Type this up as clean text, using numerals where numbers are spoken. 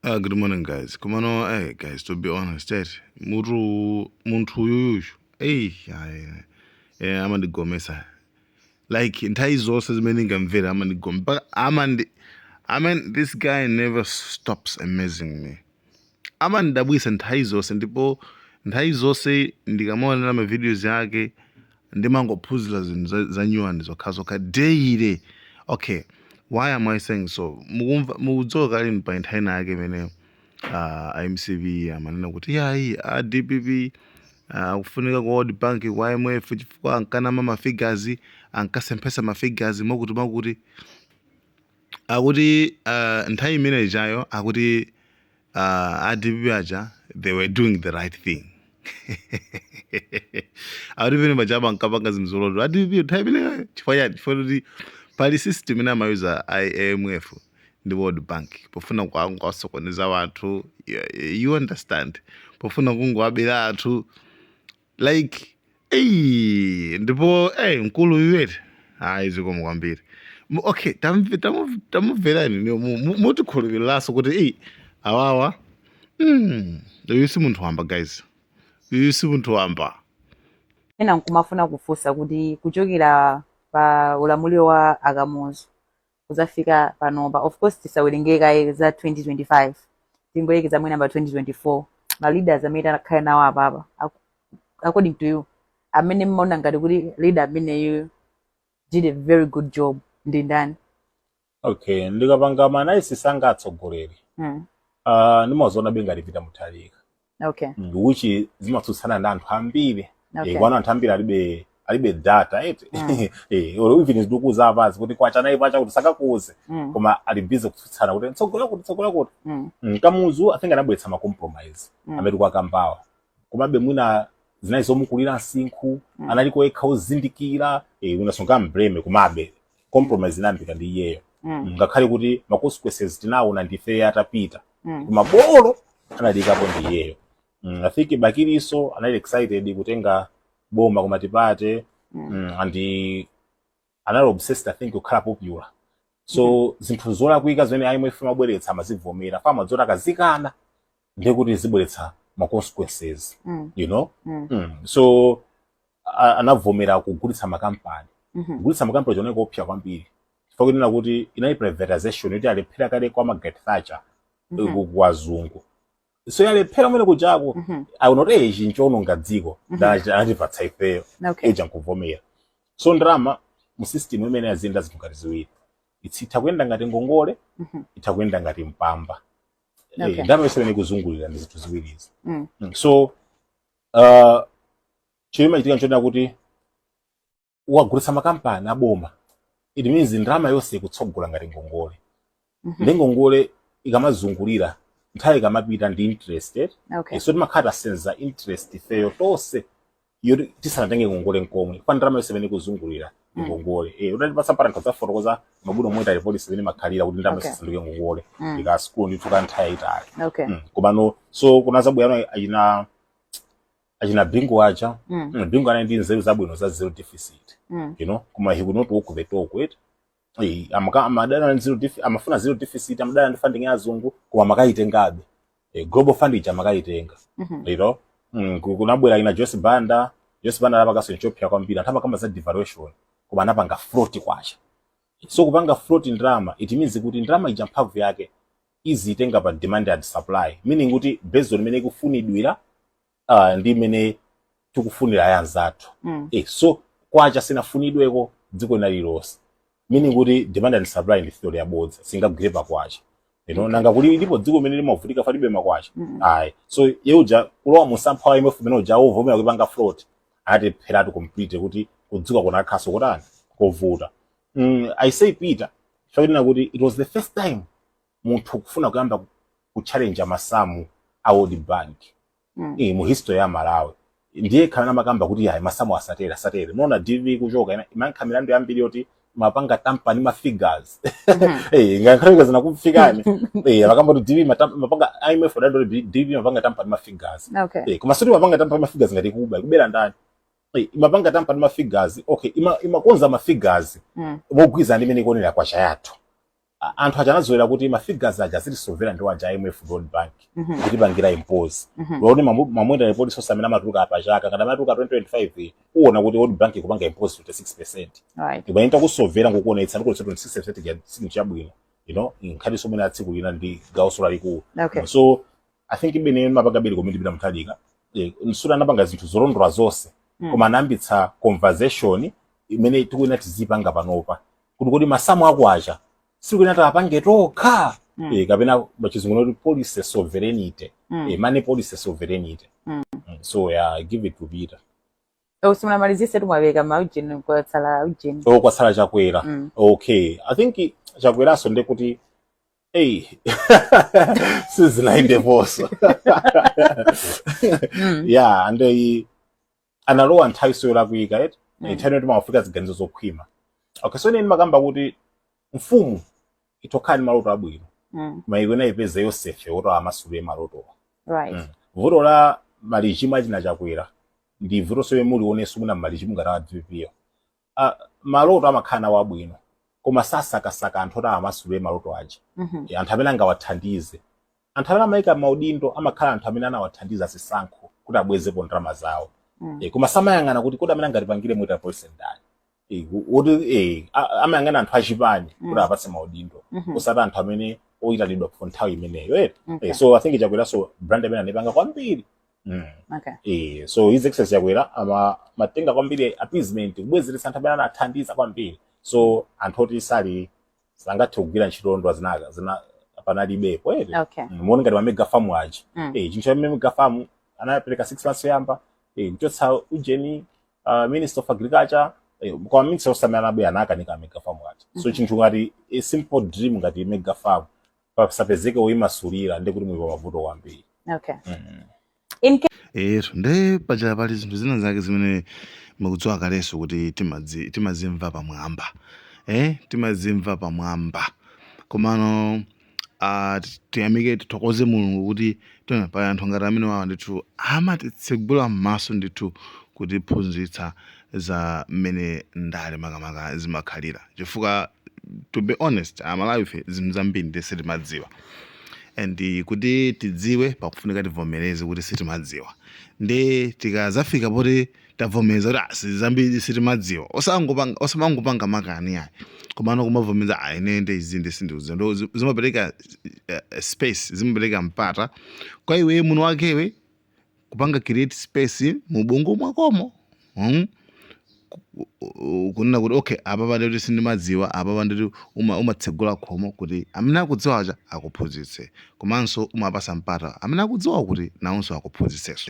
Good morning, guys. Komano, hey, guys, to be honest, mutu munthu uyuyuyu, hey, ayi, amandigomesa. Like nthawi zonse zimene ndingamvera amandigoma. Mpaka amandi I mean, this guy never stops amazing me. Amandidabwisa nthawi zonse, ndipo nthawi zonse ndikamaonera ma videos yake ndimangophunzira zinthu za nyuwani zokhazokha daily. Okay, why am I saying so? Mukumva, mukudziwa kale pa nthawi ina yake imene MCP amanena kuti yayi, a DPP akufunika ku World Bank, ku IMF, chifukwa ankanama ma figures, ankasemphesa ma figures, mwakuti mwakuti. Akuti nthawi imene ijayo akuti a DPP aja, they were doing the right thing. Akuti pene pachapa ankapanga zinthu zolondola a DPP nthawi imeneyo. Chifukwa chani? Chifukwa kuti pali system imene amayuza IMF ndi World Bank pofuna kuwasokoneza wanthu, you understand, pofuna kungowabera anthu. Like, eyi, ndipo mkulu uyuwete, hayi, zikomo kwambiri. Okay, tamumverani mutikhulupiriranso kuti eyi, awawa, uyu si munthu wamba, guys, uyu si munthu wamba. Ena nkumafuna kufunsa kuti kuchokera pa ulamuliro wa Akamuzu kuzafika panopa, of course tisawerengeka za 2025, tingoyekeza mwina pa 2024, ma leaders amene anakhala nawo apapa, according to you, amene mmaona ngati kuti leader ameneyu did a very good job ndi ndani? Okay, ndikapanga ma analysis anga atsogoleri, ndimazoona be ngati Peter Mutharika, which zimatsutsana ndi anthu ambiri. Kwana anthu ambiri alibe data eti, or even zidikuza apazi kuti kwachana ipacha kuti sakakuze, koma ali busy kutsutsana kuti tsogola kuti, tsogola kuti. Kamuzu, I think, anabweretsa ma compromise amene kwakambawa, komabe mwina zinali zomukulira msinkhu, analiko yekha ozindikira, mwina sungamblame, komabe compromise inayambika ndi iyeyo, ngakhale kuti ma consequences tinaona ndife atapita, koma bolo analikapo ndi iyeyo. I think Bakiliso anali excited kutenga boma koma tipate, and anali obsessed, I think, kukhala popular, so zinthu zolakwika zimene IMF imabweretsa amazivomera, fama zoti akazikana ndiye kuti zibweretsa ma consequences. So anavomera kugulitsa makampani. Kugulitsa makampani choneka kuopsa kwambiri, chifukwa kunena kuti inali privatization yoti alephera kale kwa Margaret Thatcher, kwa azungu, so yalephera kumene kujako, aona kuti ichi nchononga dziko, anatipatsa ifeyo, ija nkuvomera. So ndalama mu system imene yaziyenda zinthu ngati ziwiri: itha kuyenda ngati ngongole, itha kuyenda ngati mpamba. Ndalama yonse imene ikuzungulira ndi zinthu ziwirizi. So chimene chimachitika nchonena kuti wagulitsa makampani aboma, it means ndalama yonse ikutsogola ngati ngongole. Ndi ngongole ikamazungulira, nthawi ikamapita ndi interest, eh? So timakhala tasenza interest ifeyo tonse yoti tisanatenge ngongole nkomwe, kwa ndalama yonse imene ikuzungulira ndi ngongole. Utatipatsa mpata nkadzafotokoza mabuno monetary policy imene makhalira kuti ndalama yonse isanduke ngongole, ika school ndithu ka nthawi yayitali. Komano so kunazabwera achina Bingu aja. Bingu anali ndi nzeru zabwino za zero deficit, koma he could not walk the talk it. Amadana ndi zero deficit, amafuna zero deficit, amadana ndi funding ya azungu, koma amakayitengabe. Global Fund ija amakayitenga. Kunabwera ina Joyce Banda. Joyce Banda anapanga chopsa kwambiri. Anthu amakamba za devaluation, koma anapanga float kwacha. So kupanga float ndalama, it means kuti ndalama ija mphamvu yake izitenga pa demand and supply, meaning kuti based on imene ikufunidwira ndi imene tikufunira ya anzathu. So kwacha sinafunidweko dziko lina lililonse, meaning kuti demand and supply ndi theory yabodza, singagwire pakwacha. Nanga kuli lipo dziko limene limavutika falibe makwacha? Ayi. So yeuja kulowa musampha wa IMF imene uja uvomera kuipanga float, anatipheratu complete kuti kudzuka kunakhaso kutani, kovuta. I say Peter chakutina kuti it was the first time munthu kufuna kuyamba kuchallenge masamu a World Bank mu history ya Malawi. Ndiye khala namakamba kuti ayi, masamu asatere, asatere. Muona DV kuchoka imankha milandu yambiri yoti mapanga tamper ndi ma figures. Ngakhale zinakufikani, makamba kuti DV mapanga, IMF adando DV mapanga tamper ndi ma figures. Koma soti mapanga tamper ndi ma figures ngati kuba, kubera ndani? Imapanga tamper ndi ma figures, okay, imakonza ma figures mogwirizana ndi imene ikuonera kwacha yathu. Anthu aja anazolowera kuti ma figures aja azitisolvera ndi aja IMF, World Bank, kutipangira impose. Loni ma monetary policy onse amene amatuluka pa chaka, ngati amatuluka 2025, uwona kuti World Bank ikupanga impose 26%. Imayenda kusolvera ngokuonetsa ndikuonetsa 26% ya chinthu chabwino, nkhani somene atsiku lina ndi gawo lalikulu. So I think imene mapanga bili komiti Peter Mutharika, msuti anapanga zinthu zolondola zonse, koma anayambitsa conversation imene tikuyenera tizipanga panopa, kuti kodi masamu ako aja sikuyenera tiapange tokha, kapena pachizungu kuti policy sovereignty, money policy sovereignty. So yeah, I give it to Peter. Oh, simunamalizise, tumwaveka maujeni, kwatsala ujeni. Oh, kwatsala Chakwera. Okay, I think Chakweraso ndekuti hey, sizinaendeponso. Yeah, and analowa nthawi yolakwika, right? Nthawi yoti mawafika ziganizo zokhwima. Okay, so ine ndimakamba kuti mfumu itokhala ndi maloto abwino, koma ikuyenera ipeze Yosefe woti amasulire malotowa. Vuto la ma regime achina Chakwera ndi vuto somwe mulionenso muna ma regime ngati a DPP. Maloto amakhala nawo abwino, koma sasakasaka anthu oti amasulire maloto aja. Anthu amene angawathandize, anthu amene amayika maudindo amakhala anthu amene anawathandiza zisankho kuti abwezepo ndalama zawo. Koma samayang'ana kuti kodi amene angatipangire monetary policy ndani. Woti amayang'ana anthu achipani kuti apatse maudindo, osati anthu amene oyitanidwa for nthawi imeneyo, eh. So I think Chakweraso blunder amene anayipanga kwambiri. So His Excellency Chakwera ama matenga kwambiri appeasement, kubwezeretsa anthu amene anathandiza kwambiri. So anthu oti sali sangathe kugwira ntchito ndwa zinaka zina panalibepo, ere. Muone ngati ma mega farm aja. Chinthu cha mega farm anapereka 6 months yoyamba, kuchotsa ujeni Minister of Agriculture, kwa minister osamene anabwera anakanika mega farm aja. So chinthu ngati a simple dream ngati mega farm pasapezeke woyimasulira, ndi kuti muli pa mavuto kwambiri. In Ero nde paja pali zinthu zina zake zimene mukudziwa kalenso kuti timazimva pamwamba, timazimva pamwamba, komano tiyamike, tithokoze Mulungu kuti tona pali anthu ngati amene wawa ndithu amatitsegula m'maso ndithu, kutiphunzitsa za mmene ndale makamaka zimakhalira, chifukwa to be honest, Amalawi ife zinthu zambiri ndi sitimadziwa, and kuti tidziwe pakufunika tivomereze kuti sitimadziwa. Ndi tikazafika poti tavomereza kuti zambiri sitimadziwa, osamangopanga makani ayi, komano kumavomereza, ah, ine ndi izi ndi sindikudziwa, ndo zimapereka space, zimapereka mpata kwa iwe muno wakewe kupanga create space mu bongo mwakomo, Kunena kuti okay, apa pandoti sindimadziwa, apa pandoti umatsegula khomo kuti amene akudziwacha akuphunzitse, komanso umapasa mpata amene akudziwa kuti nawonso akuphunzitsenso.